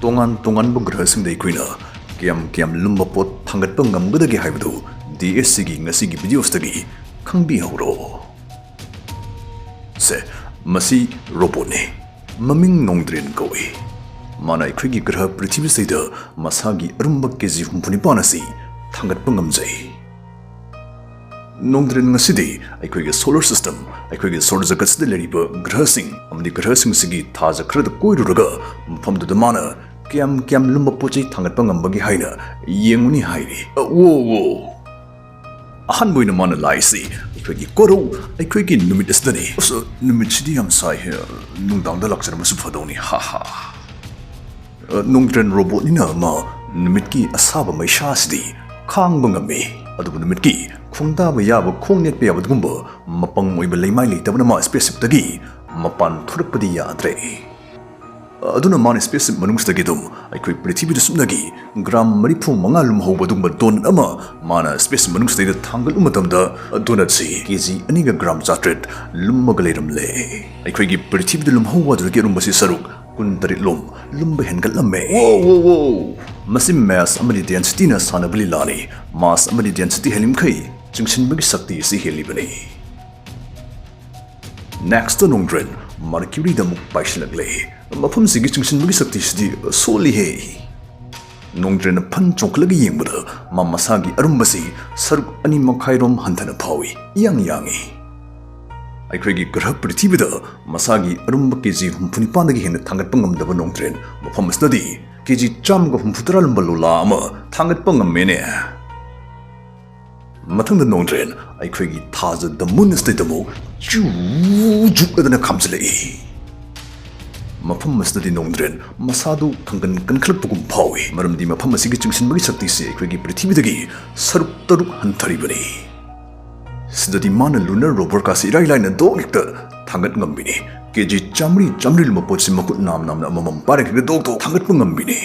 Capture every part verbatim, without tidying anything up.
ꯇꯣꯉꯥꯟ ꯇꯣꯉꯥꯟꯕ ꯒ꯭ꯔꯍꯁꯤꯡꯗ ꯑꯩꯈꯣꯏꯅ ꯀꯌꯥꯝ ꯀꯌꯥꯝ ꯂꯨꯝꯕ ꯄꯣꯠ ꯊꯥꯡꯒꯠꯄ ꯉꯝꯒꯗꯒꯦ ꯍꯥꯏꯕꯗꯨ ꯗꯤ ꯑꯦꯁ ꯁꯤꯒꯤ ꯉꯁꯤꯒꯤ ꯚꯤꯗꯤꯑꯣꯁꯤꯗꯒꯤ ꯈꯪꯕꯤꯍꯧꯔꯣ꯫ ꯁꯦ, ꯃꯁꯤ ꯔꯣꯕꯣꯠꯅꯤ꯫ ꯃꯃꯤꯡ ꯅꯣꯡꯗ꯭ꯔꯦꯟ ꯀꯧꯏ꯫ ꯃꯥꯅ ꯑꯩꯈꯣꯏꯒꯤ ꯒ꯭ꯔꯍ ꯄ꯭ꯔꯤꯊꯤꯕꯤꯁꯤꯗ ꯃꯁꯥꯒꯤ ꯑꯔꯨꯝꯕ ꯀꯦ ꯖꯤ ꯍꯨꯝꯐꯨ ꯅꯤꯄꯥꯟ ꯑꯁꯤ ꯊꯥꯡꯒꯠꯄ ꯉꯝꯖꯩ꯫ ꯅꯣꯡꯗ꯭ꯔꯦꯟ ꯉꯁꯤꯗꯤ ꯑꯩꯈꯣꯏꯒꯤ solar system, ꯑꯩꯈꯣꯏꯒꯤ ꯁꯣꯔ ꯖꯒꯠꯁꯤꯗ ꯂꯩꯔꯤꯕ ꯒ꯭ꯔꯍꯁꯤꯡ ꯑꯃꯗꯤ ꯒ꯭ꯔꯍꯁꯤꯡꯁꯤꯒꯤ ꯊꯥꯖ ꯈꯔꯗ ꯀꯣꯏꯔꯨꯔꯒ ꯃꯐꯝꯗꯨꯗ ꯃꯥꯅ ꯀꯌꯥꯝ ꯀꯌꯥꯝ ꯂꯨꯝꯕ ꯄꯣꯠ ꯆꯩ ꯊꯥꯡꯒꯠꯄ ꯉꯝꯕꯒꯦ ꯍꯥꯏꯅ ꯌꯦꯡꯉꯨꯅꯤ ꯍꯥꯏꯔꯤ꯫ ꯑ, ꯋꯣ, ꯋꯣ꯫ ꯑꯍꯥꯟꯕ ꯑꯣꯏꯅ ꯃꯥꯅ ꯂꯥꯛꯏꯁꯤ ꯑꯩꯈꯣꯏꯒꯤ ꯀꯣꯔꯧ, ꯑꯩꯈꯣꯏꯒꯤ ꯅꯨꯃꯤꯠ ꯑꯁꯤꯗꯅꯤ꯫ ꯑꯁ, ꯅꯨꯃꯤꯠꯁꯤꯗꯤ ꯌꯥꯝ ꯁꯥꯏ꯫ ꯅꯨꯡꯗꯥꯡꯗ ꯂꯥꯛꯆꯔꯝꯃꯁꯨ ꯐꯗꯧꯅꯤ꯫ ꯍꯥ ꯍꯥ꯫ ꯑ, ꯅꯣꯡꯗ꯭ꯔꯦꯟ ꯔꯣꯕꯣꯠꯅꯤꯅ ꯃꯥ ꯅꯨꯃꯤꯠꯀꯤ ꯑꯁꯥꯕ ꯃꯩꯁꯥꯁꯤꯗꯤ ꯈꯥꯡꯕ ꯉꯝꯃꯤ꯫ ꯑꯗꯨꯕꯨ ꯅꯨꯃꯤꯠꯀꯤ ꯈꯣꯡꯗꯥꯕ ꯌꯥꯕ, ꯈꯣꯡ ꯅꯦꯠꯄ ꯌꯥꯕ ꯑꯗꯨꯒꯨꯝꯕ ꯃꯄꯪ ꯑꯣꯏꯕ ꯂꯩꯃꯥꯏ ꯂꯩꯇꯕꯅ ꯃꯥ spaceshipꯇꯒꯤ ꯃꯄꯥꯟ ꯊꯣꯔꯛꯄꯗꯤ ꯌꯥꯗ꯭ꯔꯦ꯫ ꯑꯗꯨꯅ ꯃꯥꯅ spaceship ꯃꯅꯨꯡꯁꯤꯗꯒꯤ ꯑꯗꯨꯝ ꯑꯩꯈꯣꯏ ꯄ꯭ꯔꯤꯊꯤꯕꯤꯗ ꯁꯨꯞꯅꯒꯤ ꯒ꯭ꯔꯥꯝ ꯃꯔꯤꯐꯨ ꯃꯉꯥ ꯂꯨꯝꯍꯧꯕ ꯑꯗꯨꯒꯨꯝꯕ ꯗꯣꯅꯠ ꯑꯃ ꯃꯥꯅ spaceship ꯃꯅꯨꯡꯁꯤꯗꯩꯗ ꯊꯥꯡꯒꯠꯂꯨ ꯃꯇꯝꯗ, ꯗꯣꯅꯠꯁꯤ ꯀꯦ ꯖꯤ ꯑꯅꯤꯒ ꯒ꯭ꯔꯥꯝ ꯆꯥꯇ꯭ꯔꯦꯠ ꯂꯨꯝꯃꯒ ꯂꯩꯔꯝꯂꯦ꯫ ꯑꯩꯈꯣꯏꯒꯤ ꯄ꯭ꯔꯤꯊꯤꯕꯤꯗ ꯂꯨꯝꯍꯧꯕ ꯑꯗꯨꯗꯒꯤ ꯑꯔꯨꯝꯕꯁꯤ ꯁꯔꯨꯛ ꯀꯨꯟꯇꯔꯦꯠ ꯂꯣꯝ ꯂꯨꯝꯕ ꯍꯦꯟꯒꯠꯂꯝꯃꯦ꯫ ꯋꯣ, ꯋꯣ, ꯋꯣ! ꯃꯁꯤ mass ꯑꯃꯗꯤ densityꯅ ꯁꯥꯟꯅꯕ ꯂꯤꯂꯥꯅꯤ꯫ Mass ꯑꯃꯗꯤ density ꯍꯦꯜꯂꯤꯃꯈꯩ ꯆꯤꯡꯁꯤꯟꯕꯒꯤ ꯁꯛꯇꯤ ꯑꯁꯤ ꯍꯦꯜꯂꯤꯕꯅꯤ꯫ Nextꯇ ꯅꯣꯡꯗ꯭ꯔꯦꯟ Mercuryꯗ ꯑꯃꯨꯛ ꯄꯥꯏꯁꯤꯜꯂꯛꯂꯦ꯫ ꯃꯐꯝꯁꯤꯒꯤ ꯆꯤꯡꯁꯤꯟꯕꯒꯤ ꯁꯛꯇꯤꯁꯤꯗꯤ ꯁꯣꯜꯂꯤꯍꯦ꯫ ꯅꯣꯡꯗ꯭ꯔꯦꯟꯅ ꯐꯟ ꯆꯣꯡꯈꯠꯂꯒ ꯌꯦꯡꯕꯗ ꯃꯥ ꯃꯁꯥꯒꯤ ꯑꯔꯨꯝꯕꯁꯤ ꯁꯔꯨꯛ ꯑꯅꯤ ꯃꯈꯥꯏꯔꯣꯝ ꯍꯟꯊꯅ ꯐꯥꯎꯏ꯫ ꯏꯌꯥꯡ ꯌꯥꯡꯏ꯫ ꯑꯩꯈꯣꯏꯒꯤ ꯒ꯭ꯔꯍ ꯄ꯭ꯔꯤꯊꯤꯕꯤꯗ ꯃꯁꯥꯒꯤ ꯑꯔꯨꯝꯕ ꯀꯦ ꯖꯤ ꯍꯨꯝꯐꯨ ꯅꯤꯄꯥꯟꯗꯒꯤ ꯍꯦꯟꯅ ꯊꯥꯡꯒꯠꯄ ꯉꯝꯗꯕ ꯅꯣꯡꯗ꯭ꯔꯦꯟ ꯃꯐꯝ ꯑꯁꯤꯗꯗꯤ ꯀꯦ ꯖꯤ ꯆꯥꯝꯃꯒ ꯍꯨꯝꯐꯨꯇꯔꯥ ꯂꯨꯝꯕ ꯂꯣꯂꯥ ꯑꯃ ꯊꯥꯡꯒꯠꯄ ꯉꯝꯃꯦꯅꯦ꯫ ꯃꯊꯪꯗ ꯅꯣꯡꯗ꯭ꯔꯦꯟ ꯑꯩꯈꯣꯏꯒꯤ ꯊꯥꯖ the moon ꯑꯁꯤꯗ ꯑꯃꯨꯛ ꯆꯨ ꯖꯨꯛꯂꯗꯅ ꯈꯥꯝꯖꯤꯜꯂꯛꯏ꯫ ꯃꯐꯝ ꯑꯁꯤꯗꯗꯤ ꯅꯣꯡꯗ꯭ꯔꯦꯟ ꯃꯁꯥꯗꯨ ꯈꯪꯒꯟ ꯀꯟꯈꯠꯂꯛꯄꯒꯨꯝ ꯐꯥꯎꯏ, ꯃꯔꯝꯗꯤ ꯃꯐꯝ ꯑꯁꯤꯒꯤ ꯆꯤꯡꯁꯤꯟꯕꯒꯤ ꯁꯛꯇꯤꯁꯤ ꯑꯩꯈꯣꯏꯒꯤ ꯄ꯭ꯔꯤꯊꯤꯕꯤꯗꯒꯤ ꯁꯔꯨꯛ ꯇꯔꯨꯛ ꯍꯟꯊꯔꯤꯕꯅꯤ꯫ ꯁꯤꯗꯗꯤ ꯃꯥꯅ lunar roverꯀꯥꯁꯤ ꯏꯔꯥꯏ ꯂꯥꯏꯅ ꯗꯣꯛ ꯍꯦꯛꯇ ꯊꯥꯡꯒꯠ ꯉꯝꯕꯤꯅꯤ꯫ ꯀꯦ ꯖꯤ ꯆꯥꯝꯃꯔꯤ, ꯆꯥꯝꯃꯔꯤ ꯂꯨꯝꯕ ꯄꯣꯠꯁꯤ ꯃꯈꯨꯠ ꯅꯥꯝ ꯅꯥꯝꯅ ꯑꯃꯃꯝ ꯄꯥꯏꯔꯒ ꯍꯦꯛꯇ ꯗꯣꯛ ꯗꯣꯛ ꯊꯥꯡꯒꯠꯄ ꯉꯝꯕꯤꯅꯤ꯫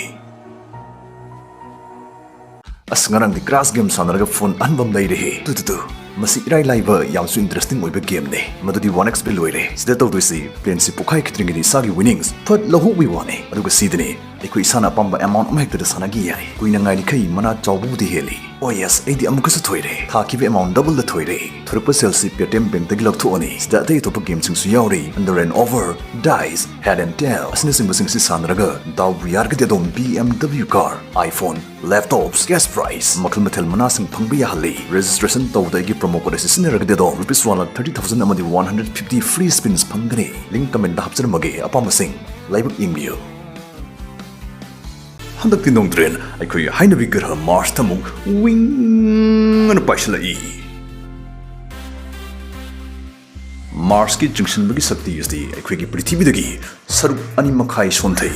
ꯑꯁ, ꯉꯔꯥꯡꯗꯤ crash game ꯁꯥꯟꯅꯔꯒ phone ꯑꯍꯟꯕ ꯑꯃ ꯂꯩꯔꯦꯍꯦ꯫ Two, two, two. ꯃꯁꯤ ꯏꯔꯥꯏ ꯂꯥꯏꯕ, ꯌꯥꯝꯁꯨ interesting ꯑꯣꯏꯕ gameꯅꯦ꯫ ꯃꯗꯨꯗꯤ one X play ꯂꯣꯏꯔꯦ꯫ ꯁꯤꯗ ꯇꯧꯗꯣꯏꯁꯤ, planeꯁꯤ ꯄꯣꯛꯈꯥꯏꯈꯤꯗ꯭ꯔꯤꯉꯩꯗ ꯏꯁꯥꯒꯤ winnings ꯐꯠ ꯂꯧꯍꯧꯕꯒꯤ ꯋꯥꯅꯤ꯫ ꯑꯗꯨꯒ ꯁꯤꯗꯅꯤ ꯑꯩꯈꯣꯏ ꯏꯁꯥꯅ ꯑꯄꯥꯝꯕ ꯑꯦꯃꯥꯎꯟ ꯑꯃꯍꯦꯛꯇꯗ ꯁꯥꯟꯅꯈꯤ ꯌꯥꯏ꯫ ꯀꯨꯏꯅ ꯉꯥꯏꯔꯤꯈꯩ ꯃꯅꯥ ꯆꯥꯎꯕꯕꯨꯗꯤ ꯍꯦꯜꯂꯤ꯫ ꯑꯣ ꯌꯦꯁ, ꯑꯩꯗꯤ ꯑꯃꯨꯛꯀꯁꯨ ꯊꯣꯏꯔꯦ꯫ ꯊꯥꯈꯤꯕ ꯑꯦꯃꯥꯎꯟ ꯗꯕꯜꯗ ꯊꯣꯏꯔꯦ꯫ ꯊꯣꯔꯛꯄ ꯁꯦꯜꯁꯤ ꯄꯦꯇꯤꯑꯦꯝ ꯕꯦꯡꯛꯇꯒꯤ ꯂꯧꯊꯣꯛꯑꯅꯤ꯫ ꯁꯤꯗ ꯑꯇꯩ ꯑꯇꯣꯞꯄ ꯒꯦꯝꯁꯤꯡꯁꯨ ꯌꯥꯎꯔꯤ꯫ Under and over, dice, head and tail ꯑꯁꯤꯅꯆꯤꯡꯕꯁꯤꯡ ꯑꯁꯤ ꯁꯥꯟꯅꯔꯒ ꯗꯥꯎꯕꯨ ꯌꯥꯔꯒꯗꯤ ꯑꯗꯣꯝ B M W car, iPhone, laptops, cash prize, ꯃꯈꯜ ꯃꯊꯦꯜ ꯃꯅꯥꯁꯤꯡ ꯐꯪꯕ ꯌꯥꯍꯜꯂꯤ꯫ ꯔꯦꯖꯤꯁꯇ꯭ꯔꯦꯁꯟ ꯇꯧꯕꯗ ꯑꯩꯒꯤ ꯄ꯭ꯔꯣꯃꯣ ꯀꯣꯗ ꯑꯁꯤ ꯁꯤꯖꯤꯟꯅꯔꯒꯗꯤ ꯑꯗꯣꯝ rupees one lakh thirty thousand ꯑꯃꯗꯤ ꯋꯥꯟ ꯍꯟꯗ꯭ꯔꯦꯠ ꯐꯤꯐꯇꯤ ꯐ꯭ꯔꯤ ꯁ꯭ꯄꯤꯟꯁ ꯐꯪꯒꯅꯤ꯫ ꯂꯤꯡꯛ ꯀꯃꯦꯟꯇ ꯍꯥꯞꯆꯔꯝꯃꯒꯦ, ꯑꯄꯥꯝꯕꯁꯤꯡ ꯂꯥꯏꯕꯛ ꯌꯦꯡꯕꯤꯌꯨ꯫ ꯍꯟꯗꯛꯇꯤ ꯅꯣꯡꯗ꯭ꯔꯦꯟ ꯑꯩꯈꯣꯏ ꯍꯩꯅꯕꯤ ꯒ꯭ꯔꯍ ꯃꯥꯔꯁꯇ ꯑꯃꯨꯛ ꯋꯤꯡ ꯑꯅ ꯄꯥꯏꯁꯤꯜꯂꯛꯏ꯫ ꯃꯥꯔꯁꯀꯤ ꯆꯤꯡꯁꯤꯟꯕꯒꯤ ꯁꯛꯇꯤ ꯑꯁꯤ ꯑꯩꯈꯣꯏꯒꯤ ꯄ꯭ꯔꯤꯊꯤꯕꯤꯗꯒꯤ ꯁꯔꯨꯛ ꯑꯅꯤ ꯃꯈꯥꯏ ꯁꯣꯟꯊꯩ꯫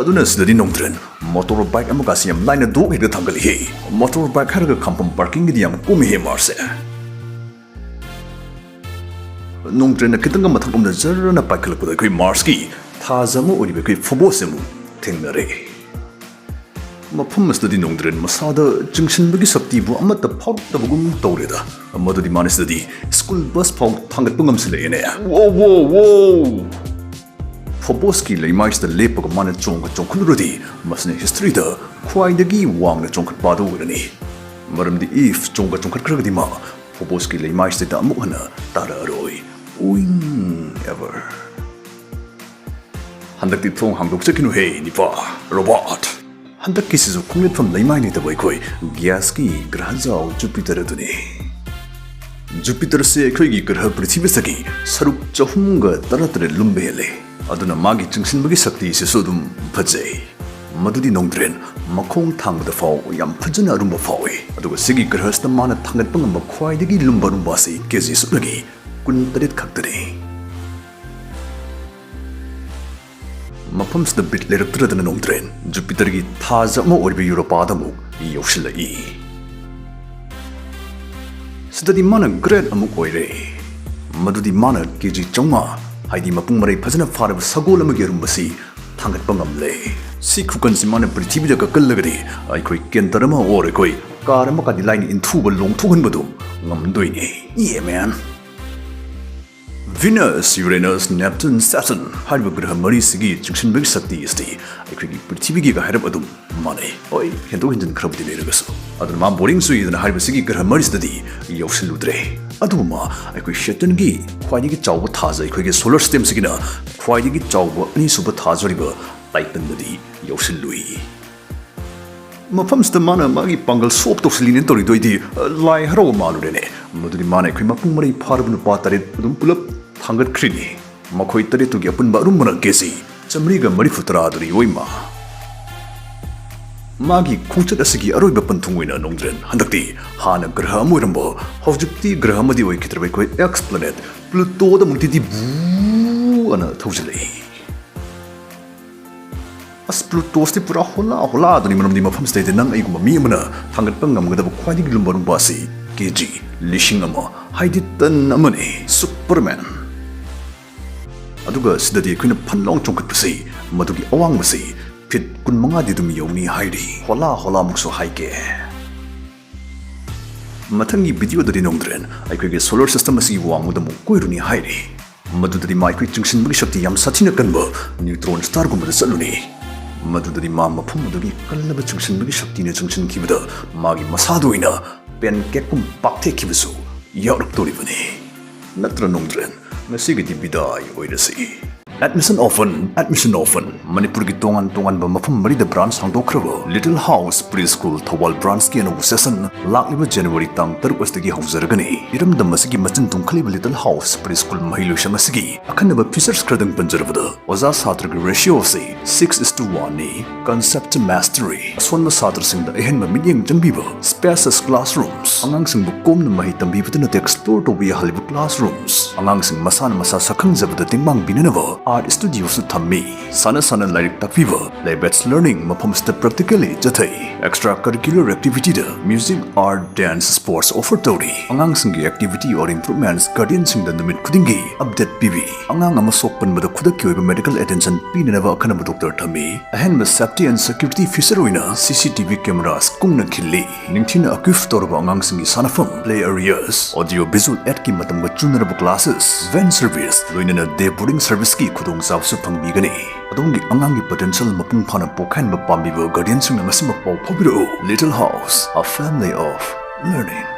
ꯑꯗꯨꯅ ꯁꯤꯗꯗꯤ ꯅꯣꯡꯗ꯭ꯔꯦꯟ ꯃꯣꯇꯣꯔ ꯕꯥꯏꯛ ꯑꯃꯒꯁꯤ ꯌꯥꯝ ꯂꯥꯏꯅ ꯗꯣꯛ ꯍꯦꯛꯇ ꯊꯥꯡꯒꯠꯂꯛꯏ꯫ ꯃꯣꯇꯣꯔ ꯕꯥꯏꯛ ꯍꯥꯏꯔꯒ ꯈꯥꯝꯐꯝ ꯄꯥꯔꯀꯤꯡꯒꯤꯗꯤ ꯌꯥꯝ ꯀꯣꯝꯃꯤꯍꯦ ꯃꯥꯔꯁꯁꯦ꯫ ꯅꯣꯡꯗ꯭ꯔꯦꯟꯅ ꯈꯤꯇꯪꯒ ꯃꯊꯛꯂꯣꯝꯗ ꯖꯔꯅ ꯄꯥꯏꯈꯠꯂꯛꯄꯗ ꯑꯩꯈꯣꯏ ꯃꯥꯔꯁꯀꯤ ꯊꯥꯖ ꯑꯃ ꯑꯣꯏꯔꯤꯕ ꯑꯩꯈꯣꯏ ꯐꯣꯕꯣꯁꯁꯦ ꯑꯃꯨꯛ ꯊꯦꯡꯅꯔꯦ꯫ ꯃꯐꯝ ꯑꯁꯤꯗꯗꯤ ꯅꯣꯡꯗ꯭ꯔꯦꯟ ꯃꯁꯥꯗ ꯆꯤꯡꯁꯤꯟꯕꯒꯤ ꯁꯛꯇꯤꯕꯨ ꯑꯃꯠꯇ ꯐꯥꯎꯔꯛꯇꯕꯒꯨꯝ ꯇꯧꯔꯦꯗ꯫ ꯃꯗꯨꯗꯤ ꯃꯥꯅ ꯁꯤꯗꯗꯤ ꯁ꯭ꯀꯨꯜ ꯕꯁ ꯐꯥꯎ ꯊꯥꯡꯒꯠꯄ ꯉꯝꯁꯤꯜꯂꯛꯑꯦꯅꯦ꯫ ꯋꯣ, ꯋꯣ, ꯋꯣ! ꯐꯣꯕꯣꯁꯀꯤ ꯂꯩꯃꯥꯏꯁꯤꯗ ꯂꯦꯞꯄꯒ ꯃꯥꯅ ꯆꯣꯡꯒ ꯆꯣꯡꯈꯠꯂꯨꯔꯗꯤ ꯃꯁꯤꯅ ꯍꯤꯁꯇ꯭ꯔꯤꯗ ꯈ꯭ꯋꯥꯏꯗꯒꯤ ꯋꯥꯡꯅ ꯆꯣꯡꯈꯠꯄ ꯑꯗꯨ ꯑꯣꯏꯔꯅꯤ꯫ ꯃꯔꯝꯗꯤ ꯏꯐ ꯆꯣꯡꯒ ꯆꯣꯡꯈꯠꯈ꯭ꯔꯒꯗꯤ ꯃꯥ ꯐꯣꯕꯣꯁꯀꯤ ꯂꯩꯃꯥꯏꯁꯤꯗ ꯑꯃꯨꯛ ꯍꯟꯅ ꯇꯥꯔꯛꯑꯔꯣꯏ꯫ Wing ever. ꯍꯟꯗꯛꯇꯤ ꯊꯣꯡ ꯍꯥꯡꯗꯣꯛꯆꯈꯤꯅꯨꯍꯦ, ꯅꯤꯄꯥ ꯔꯣꯕꯣꯠ꯫ ꯍꯟꯗꯛꯀꯤꯁꯤꯁꯨ ꯈꯣꯡꯂꯦꯠꯐꯝ ꯂꯩꯃꯥꯏ ꯂꯩꯇꯕ ꯑꯩꯈꯣꯏ ꯒ꯭ꯌꯥꯁꯀꯤ ꯒ꯭ꯔꯍꯖꯥꯎ ꯖꯨꯄꯤꯇꯔ ꯑꯗꯨꯅꯤ꯫ ꯖꯨꯄꯤꯇꯔꯁꯦ ꯑꯩꯈꯣꯏꯒꯤ ꯒ꯭ꯔꯍ ꯄ꯭ꯔꯤꯊꯤꯕꯤꯗꯒꯤ ꯁꯔꯨꯛ ꯆꯍꯨꯝꯒ ꯇꯔꯥꯇꯔꯦꯠ ꯂꯨꯝꯕ ꯍꯦꯜꯂꯦ꯫ ꯑꯗꯨꯅ ꯃꯥꯒꯤ ꯆꯤꯡꯁꯤꯟꯕꯒꯤ ꯁꯛꯇꯤꯁꯤꯁꯨ ꯑꯗꯨꯝ ꯐꯖꯩ꯫ ꯃꯗꯨꯗꯤ ꯅꯣꯡꯗ꯭ꯔꯦꯟ ꯃꯈꯣꯡ ꯊꯥꯡꯕꯗ ꯐꯥꯎ ꯌꯥꯝ ꯐꯖꯅ ꯑꯔꯨꯝꯕ ꯐꯥꯎꯏ꯫ ꯑꯗꯨꯒ ꯁꯤꯒꯤ ꯒ꯭ꯔꯍꯁꯤꯗ ꯃꯥꯅ ꯊꯥꯡꯒꯠꯄ ꯉꯝꯕ ꯈ꯭ꯋꯥꯏꯗꯒꯤ ꯂꯨꯝꯕ ꯑꯔꯨꯝꯕ ꯑꯁꯤ ꯀꯦ ꯖꯤ ꯁꯨꯞꯅꯒꯤ ꯀꯨꯟꯇꯔꯦꯠ ꯈꯛꯇꯅꯤ꯫ ꯃꯐꯝꯁꯤꯗ ꯕꯤꯠ ꯂꯩꯔꯛꯇ꯭ꯔꯗꯅ ꯅꯣꯡꯗ꯭ꯔꯦꯟ ꯖꯨꯄꯤꯇꯔꯒꯤ ꯊꯥꯖ ꯑꯃ ꯑꯣꯏꯔꯤꯕ ꯌꯨꯔꯣꯄꯥꯗ ꯑꯃꯨꯛ ꯌꯧꯁꯤꯜꯂꯛꯏ꯫ ꯁꯤꯗꯗꯤ ꯃꯥꯅ ꯒ꯭ꯔꯦꯠ ꯑꯃꯨꯛ ꯑꯣꯏꯔꯦ꯫ ꯃꯗꯨꯗꯤ ꯃꯥꯅ ꯀꯦ ꯖꯤ ꯆꯥꯝꯃꯉꯥ, ꯍꯥꯏꯗꯤ ꯃꯄꯨꯡ ꯃꯔꯩ ꯐꯖꯅ ꯐꯥꯔꯕ ꯁꯒꯣꯜ ꯑꯃꯒꯤ ꯑꯔꯨꯝꯕꯁꯤ ꯊꯥꯡꯒꯠꯄ ꯉꯝꯂꯦ꯫ ꯁꯤ ꯈꯨꯀꯟꯁꯤ ꯃꯥꯅ ꯄ꯭ꯔꯤꯊꯤꯕꯤꯗ ꯀꯛꯀꯜꯂꯒꯗꯤ ꯑꯩꯈꯣꯏ ꯀꯦꯟꯇꯔ ꯑꯃ ꯑꯣꯔ ꯑꯩꯈꯣꯏ ꯀꯥꯔ ꯑꯃ ꯀꯥꯗꯤ ꯂꯥꯏꯅ ꯏꯟꯊꯨꯕ ꯂꯣꯡꯊꯣꯛꯍꯟꯕꯗꯨ ꯉꯝꯗꯣꯏꯅꯦ꯫ Yeah, man. Venus, Uranus, Neptune, Saturn ꯍꯥꯏꯔꯤꯕ ꯒ꯭ꯔꯍ ꯃꯔꯤꯁꯤꯒꯤ ꯆꯤꯡꯁꯤꯟꯕꯒꯤ ꯁꯛꯇꯤ ꯑꯁꯤꯗꯤ ꯑꯩꯈꯣꯏꯒꯤ ꯄ꯭ꯔꯤꯊꯤꯕꯤꯒꯤꯒ ꯍꯥꯏꯔꯞ ꯑꯗꯨꯝ ꯃꯥꯟꯅꯩ꯫ ꯍꯣꯏ, ꯍꯦꯟꯗꯣꯛ ꯍꯦꯟꯖꯤꯟ ꯈꯔꯕꯨꯗꯤ ꯂꯩꯔꯒꯁꯨ꯫ ꯑꯗꯨꯅ ꯃꯥ boring ꯆꯨꯏꯗꯅ ꯍꯥꯏꯔꯤꯕꯁꯤꯒꯤ ꯒ꯭ꯔꯍ ꯃꯔꯤꯁꯤꯗꯗꯤ ꯌꯧꯁꯤꯜꯂꯨꯗ꯭ꯔꯦ꯫ ꯑꯗꯨꯕꯨ ꯃꯥ ꯑꯩꯈꯣꯏ Saturnꯒꯤ ꯈ꯭ꯋꯥꯏꯗꯒꯤ ꯆꯥꯎꯕ ꯊꯥꯖ, ꯑꯩꯈꯣꯏꯒꯤ solar systemꯁꯤꯒꯤꯅ ꯈ꯭ꯋꯥꯏꯗꯒꯤ ꯆꯥꯎꯕ ꯑꯅꯤꯁꯨꯕ ꯊꯥꯖ ꯑꯣꯏꯔꯤꯕ Titanꯗꯗꯤ ꯌꯧꯁꯤꯜꯂꯨꯏ꯫ ꯃꯐꯝꯁꯤꯗ ꯃꯥꯅ ꯃꯥꯒꯤ ꯄꯥꯡꯒꯜ show off ꯇꯧꯁꯤꯜꯂꯤꯅꯦꯅ ꯇꯧꯔꯤꯗꯣ ꯑꯩꯗꯤ, ꯑ, ꯂꯥꯏ ꯍꯔꯥꯎꯕ ꯃꯥꯜꯂꯨꯔꯦꯅꯦ꯫ ꯃꯗꯨꯗꯤ ꯃꯥꯅ ꯑꯩꯈꯣꯏ ꯃꯄꯨꯡ ꯃꯔꯩ ꯐꯥꯔꯕ ꯅꯨꯄꯥ ꯇꯔꯦꯠ ꯑꯗꯨꯝ ꯄꯨꯂꯞ ꯊꯥꯡꯒꯠꯈ꯭ꯔꯤꯅꯤ꯫ ꯃꯈꯣꯏ ꯇꯔꯦꯠꯇꯨꯒꯤ ꯑꯄꯨꯟꯕ ꯑꯔꯨꯝꯕꯅ ꯀꯦꯖꯤ ꯆꯥꯃꯔꯤꯒ ꯃꯔꯤꯐꯨ ꯇꯔꯥ ꯑꯗꯨꯅꯤ, ꯑꯣꯏꯃ꯫ ꯃꯥꯒꯤ ꯈꯣꯡꯆꯠ ꯑꯁꯤꯒꯤ ꯑꯔꯣꯏꯕ ꯄꯟꯊꯨꯡ ꯑꯣꯏꯅ ꯅꯣꯡꯗ꯭ꯔꯦꯟ ꯍꯟꯗꯛꯇꯤ ꯍꯥꯟꯅ ꯒ꯭ꯔꯍ ꯑꯃ ꯑꯣꯏꯔꯝꯕ, ꯍꯧꯖꯤꯛꯇꯤ ꯒ꯭ꯔꯍ ꯑꯃꯗꯤ ꯑꯣꯏꯈꯤꯗ꯭ꯔꯕ ꯑꯩꯈꯣꯏ ex planet Plutoꯗ ꯑꯃꯨꯛꯇꯤꯗꯤ ꯕꯨ ꯑꯅ ꯊꯧꯖꯤꯜꯂꯛꯏ꯫ ꯑꯁ, Plutoꯁꯤꯗꯤ ꯄꯨꯔꯥ ꯍꯣꯂꯥ ꯍꯣꯂꯥꯗꯨꯅꯤ, ꯃꯔꯝꯗꯤ ꯃꯐꯝꯁꯤꯗꯩꯗ ꯅꯪ ꯑꯩꯒꯨꯝꯕ ꯃꯤ ꯑꯃꯅ ꯊꯥꯡꯒꯠꯄ ꯉꯝꯒꯗꯕ ꯈ꯭ꯋꯥꯏꯗꯒꯤ ꯂꯨꯝꯕ ꯑꯔꯨꯝꯕ ꯑꯁꯤ ꯀꯦꯖꯤ ꯂꯤꯁꯤꯡ ꯑꯃ, ꯍꯥꯏꯗꯤ ꯇꯟ ꯑꯃꯅꯤ꯫ Superman꯫ ꯑꯗꯨꯒ ꯁꯤꯗꯗꯤ ꯑꯩꯈꯣꯏꯅ ꯐꯟ ꯂꯥꯎ ꯆꯣꯡꯈꯠꯄꯁꯤ, ꯃꯗꯨꯒꯤ ꯑꯋꯥꯡꯕꯁꯤ ꯐꯤꯠ ꯀꯨꯟꯃꯉꯥꯗꯤ ꯑꯗꯨꯝ ꯌꯧꯅꯤ ꯍꯥꯏꯔꯤ꯫ ꯍꯣꯂꯥ ꯍꯣꯂꯥꯃꯨꯛꯁꯨ ꯍꯥꯏꯒꯦ꯫ ꯃꯊꯪꯒꯤ videoꯗꯗꯤ ꯅꯣꯡꯗ꯭ꯔꯦꯟ ꯑꯩꯈꯣꯏꯒꯤ solar system ꯑꯁꯤꯒꯤ ꯋꯥꯡꯃꯗ ꯑꯃꯨꯛ ꯀꯣꯏꯔꯨꯅꯤ ꯍꯥꯏꯔꯤ꯫ ꯃꯗꯨꯗꯗꯤ ꯃꯥ ꯑꯩꯈꯣꯏ ꯆꯤꯡꯁꯤꯟꯕꯒꯤ ꯁꯛꯇꯤ ꯌꯥꯝ ꯁꯥꯊꯤꯅ ꯀꯟꯕ neutron starꯒꯨꯝꯕꯗ ꯆꯠꯂꯨꯅꯤ꯫ ꯃꯗꯨꯗꯗꯤ ꯃꯥ ꯃꯐꯝ ꯑꯗꯨꯒꯤ ꯀꯜꯂꯕ ꯆꯤꯡꯁꯤꯟꯕꯒꯤ ꯁꯛꯇꯤꯅ ꯆꯤꯡꯁꯤꯟꯈꯤꯕꯗ ꯃꯥꯒꯤ ꯃꯁꯥꯗ ꯑꯣꯏꯅ pancakeꯀꯨꯝ ꯄꯥꯛꯊꯦꯛꯈꯤꯕꯁꯨ ꯌꯥꯎꯔꯛꯇꯧꯔꯤꯕꯅꯤ꯫ ꯅꯠꯇ꯭ꯔ ꯅꯣꯡꯗ꯭ꯔꯦꯟ? ꯉꯁꯤꯒꯤꯗꯤ ꯕꯤꯗꯥꯏ ꯑꯣꯏꯔꯁꯤ꯫ Admission open, admission open꯫ ꯃꯅꯤꯄꯨꯔꯒꯤ ꯇꯣꯉꯥꯟ ꯇꯣꯉꯥꯟꯕ ꯃꯐꯝ ꯃꯔꯤꯗ branch ꯍꯥꯡꯗꯣꯛꯈ꯭ꯔꯕ Little House Preschool Thoubal branchꯀꯤ ꯑꯅꯧꯕ session ꯂꯥꯛꯂꯤꯕ January ꯇꯥꯡ ꯇꯔꯨꯛ ꯑꯁꯤꯗꯒꯤ ꯍꯧꯖꯔꯒꯅꯤ꯫ ꯏꯔꯝꯗꯝ ꯑꯁꯤꯒꯤ ꯃꯆꯤꯟ ꯇꯨꯝꯈꯠꯂꯤꯕ Little House Preschool ꯃꯍꯩꯂꯣꯏꯁꯪ ꯑꯁꯤꯒꯤ ꯑꯈꯟꯅꯕ features ꯈꯔꯗꯪ ꯄꯟꯖꯔꯕꯗ, ꯑꯣꯖꯥ ꯁꯥꯇ꯭ꯔꯒꯤ ratio ꯑꯁꯤ six is to one ꯅꯤ꯫ Concept mastery, ꯑꯁꯣꯟꯕ ꯁꯥꯇ꯭ꯔꯁꯤꯡꯗ ꯑꯍꯦꯟꯕ ꯃꯤꯠꯌꯦꯡ ꯆꯪꯕꯤꯕ, spacious classrooms, ꯑꯉꯥꯡꯁꯤꯡꯕꯨ ꯀꯣꯝꯅ ꯃꯍꯩ ꯇꯝꯕꯤꯕꯇ ꯅꯠꯇꯦ, explore ꯇꯧꯕ ꯌꯥꯍꯜꯂꯤꯕ classrooms, ꯑꯉꯥꯡꯁꯤꯡ ꯃꯁꯥꯅ ꯃꯁꯥ ꯁꯛꯈꯪꯖꯕꯗ ꯇꯦꯡꯕꯥꯡ ꯄꯤꯅꯅꯕ Art studio ꯁꯨ ꯊꯝꯃꯤ꯫ ꯁꯥꯟꯅ ꯁꯥꯟꯅ ꯂꯥꯏꯔꯤꯛ ꯇꯥꯛꯄꯤꯕ, lab based learning, ꯃꯐꯝꯁꯤꯗ practically ꯆꯠꯊꯩ꯫ Extra curricular activity ꯗ music, art, dance, sports offer ꯇꯧꯔꯤ꯫ ꯑꯉꯥꯡꯁꯤꯡꯒꯤ activity or improvements guardian ꯁꯤꯡꯗ ꯅꯨꯃꯤꯠ ꯈꯨꯗꯤꯡꯒꯤ update ꯄꯤꯕꯤ꯫ ꯑꯉꯥꯡ ꯑꯃ ꯁꯣꯛ ꯄꯟꯕꯗ ꯈꯨꯗꯛꯀꯤ ꯑꯣꯏꯕ medical attention ꯄꯤꯅꯅꯕ ꯑꯈꯟꯅꯕ doctor ꯊꯝꯃꯤ꯫ ꯑꯍꯦꯟꯕ safety and security feature ꯑꯣꯏꯅ C C T V cameras ꯀꯨꯡꯅ ꯈꯤꯜꯂꯤ꯫ ꯅꯤꯡꯊꯤꯅ equip ꯇꯧꯔꯕ ꯑꯉꯥꯡꯁꯤꯡꯒꯤ ꯁꯥꯟꯅꯐꯝ, play areas, audio visual aid ꯀꯤ ꯃꯇꯝꯒ ꯆꯨꯅꯔꯕ classes, van service, ꯂꯣꯏꯅꯅ day boarding service ꯀꯤ ꯈꯨꯗꯣꯡꯆꯥꯕꯁꯨ ꯐꯪꯕꯤꯒꯅꯤ꯫ ꯑꯗꯣꯝꯒꯤ ꯑꯉꯥꯡꯒꯤ potential ꯃꯄꯨꯡ ꯐꯥꯅ ꯄꯣꯛꯍꯟꯕ ꯄꯥꯝꯕꯤꯕ guardian ꯁꯤꯡꯅ ꯉꯁꯤꯃꯛ ꯄꯥꯎ ꯐꯥꯎꯕꯤꯔꯛꯎ꯫ Little House, a family of learning.